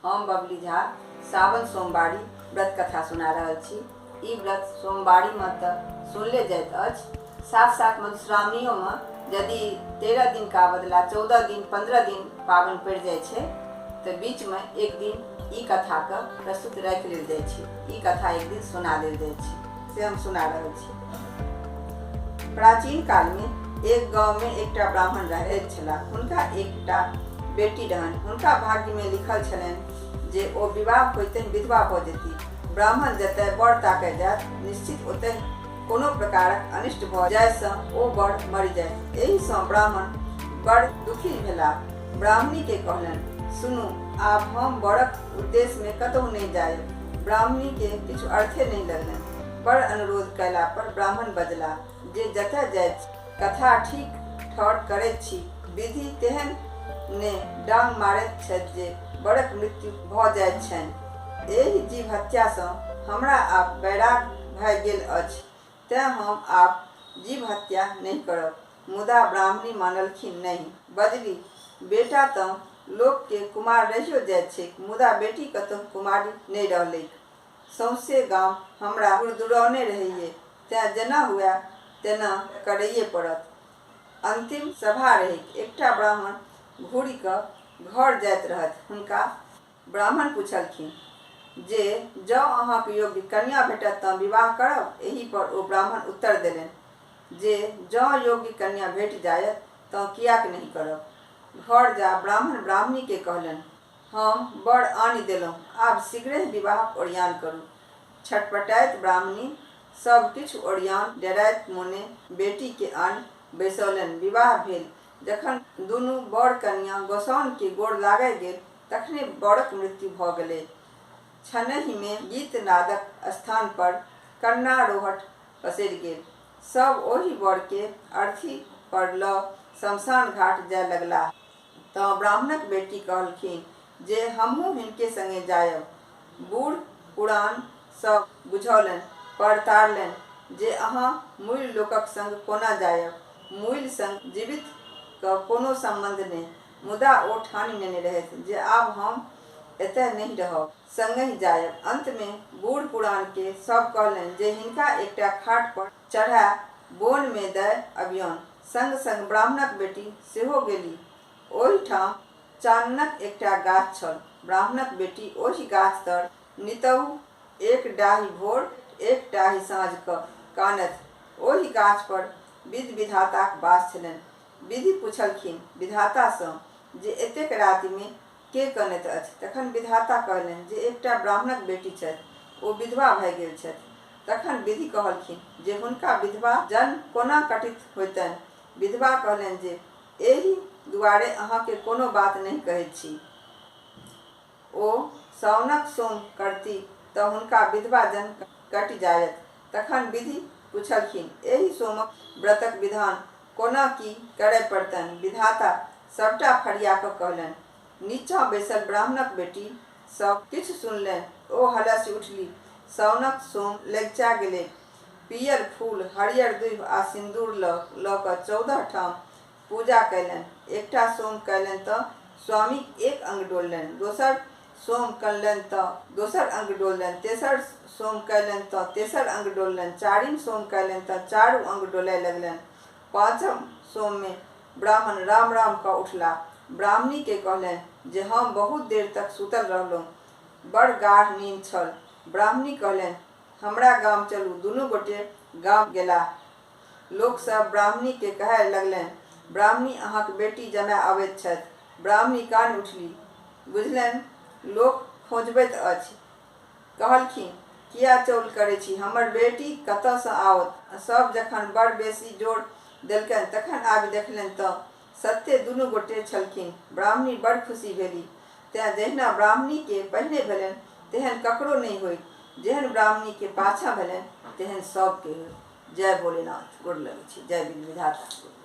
हम बबली झा सावन सोमवारी व्रत कथा सुना रहल छी। ई व्रत सोमवारीमे तऽ सुनले जाइत अछि, साथ साथ मधुश्रावणियोमे यदि 13 दिनका बदला 14 दिन 15 दिन पाबनि पड़ि जाइ छै तऽ बीचमे एक दिन ई कथाके प्रस्तुत राखि लेल जाइ छै। ई कथा एक दिन सुना देल जाइ छै, से हम सुना रहल छी। प्राचीन कालमे एक गाँवमे एकटा ब्राह्मण रहैत छलाह। हुनका एकटा बेटी रहनि। हुनका भाग्यमे लिखल छलनि जे ओ विवाह होइतनि विधवा भऽ जेती। ब्राह्मण जतय वर ताकय जायत निश्चित ओतय कोनो प्रकारक अनिष्ट भऽ जायसँ ओ वर मरि जायत। एहिसँ ब्राह्मण बड़ दुखी भेलाह। ब्राह्मणीके कहलनि, सुनू, आब हम वरक उद्देश्यमे कतहु नहि जायब। ब्राह्मणीके किछु अर्थे नहि लगलनि। बड़ अनुरोध कयला पर ब्राह्मण बजलाह जे जतय जाइत छी कथा ठीक ठौर करैत छी। विधि तेहन ने डांग मारैत छथि जे वरक मृत्यु भऽ जाइत छनि। एहि जीव हत्यासँ हमरा आब वैराग भए गेल अछि, तेँ हम आब जीव हत्या नहि करब। मुदा ब्राह्मणी मानलखिन नहि। बजली, बेटा तँ लोककेँ कुमार रहियो जाइत छैक, मुदा बेटी कतहु कुमारि नहि रहलैक। सौंसे गाम हमरा दुरदुरौने रहैए, तेँ जेना हुअए तेना करैये पड़त। अंतिम सभा रहैक। एकटा ब्राह्मण घुरि कऽ घर जाइत रहथि। हुनका ब्राह्मण पुछलखिन जे जँ अहाँक योग्य कन्या भेटत तँ विवाह करब? एहि पर ओ ब्राह्मण उत्तर देलनि जे जँ योग्य कन्या भेटि जायत तँ किएक नहि करब। घर जा ब्राह्मण ब्राह्मणीकेँ कहलनि, हम वर आनि देलहुँ, आब शीघ्रहि विवाहक ओरियान करू। छटपटाइत ब्राह्मणी सभ किछु ओरियान डेराइत मोने बेटीकेँ आनि बैसौलनि। विवाह भेल। जखन दुनू वर-कनियाँ गोसाउनिकेँ गोड़ लागय गेल तखने वरक मृत्यु भऽ गेलै। क्षणहिमे गीत-नादक स्थान पर कन्नारोहट पसरि गेल। सभ ओहि वरकेँ अर्थी पर लऽ श्मशान घाट जाय लगलाह। तँ ब्राह्मणक बेटी कहलखिन जे हमहूँ हिनके संगे जायब। बूढ़-पुरान सभ बुझौलनि, परतारलनि जे अहाँ मुइल लोकक संग कोना जायब? मुइल संग जीवित क कोनो सम्बन्ध नहि। मुदा ओ ठानि नेने रहथि जे आब हम एतय नहि रहब, संगहि जायब। अन्तमे बूढ़-पुरानकेँ सभ कहलनि जे हिनका एकटा खाट पर चढ़ा बोनमे दय अबियौन। संग-संग ब्राह्मणक बेटी सेहो गेली। ओहिठाम चाननक एकटा गाछ छल। ब्राह्मणक बेटी ओहि गाछ तर नितहु एक डाही भोर, एक डाही साँझ कऽ कानथि। ओहि गाछ पर विधि-विधाताक वास छलनि। विधि पुछलखिन विधातासँ जे एतेक रातिमे के कनैत अछि? तखन विधाता कहलनि जे एकटा ब्राह्मणक बेटी छथि, ओ विधवा भए गेल छथि। तखन विधि कहलखिन जे हुनका विधवा जन्म कोना कटित होइतनि? विधवा कहलनि जे एहि दुआरे अहाँकेँ कोनो बात नहि कहैत छी। ओ साओनक सोम करती तँ हुनका विधवा जन्म कटि जायत। तखन विधि पुछलखिन, एहि सोमक व्रतक विधान कोना की करय पड़तनि? विधाता सभटा फरिया कऽ कहलनि। नीचाँ बैसल ब्राह्मणक बेटी सभ किछु सुनलनि। ओ हलसि उठली। साओनक सोम लगिचा गेलैक। पीयर फूल, हरियर दूभि आ सिन्दूर लऽ लऽ कऽ 14 ठाम पूजा कयलनि। एकटा सोम कयलनि तँ स्वामीक एक अंग डोललनि, दोसर सोम कयलनि तँ दोसर अंग डोललनि, तेसर सोम कयलनि तँ तेसर अंग डोललनि, चारिम सोम कयलनि तँ चारू अंग डोलय लगलनि। पाँचम सोममे ब्राह्मण राम-राम कऽ उठलाह। ब्राह्मणीकेँ कहलनि जे हम बहुत देर तक सूतल रहलहुँ। बड़ गाढ़ नीन छल। ब्राह्मणी कहलनि, हमरा गाम चलू। दुनू गोटे गाम गेलाह। लोक सभ ब्राह्मणीकेँ कहय लगलनि, ब्राह्मणी अहाँक बेटी जमाय अबैत छथि। ब्राह्मणी कानि उठली। बुझलनि लोक खौंझबैत अछि। कहलखिन, किए चौल करै छी? हमर बेटी कतऽसँ आओत? सभ जखन बड़ बेसी जोर देलकनि तखन आबि देखलनि तँ सत्ते दुनू गोटे छलखिन। ब्राह्मणी बड़ खुशी भेली। तेँ जहिना ब्राह्मणीकेँ पहिने भेलनि तेहन ककरो नहि होइक। जेहन ब्राह्मणीकेँ पाछाँ भेलनि तेहन सभकेँ होइक। जय भोलेनाथ। गोड़ लगै छी। जय विधि विधाता।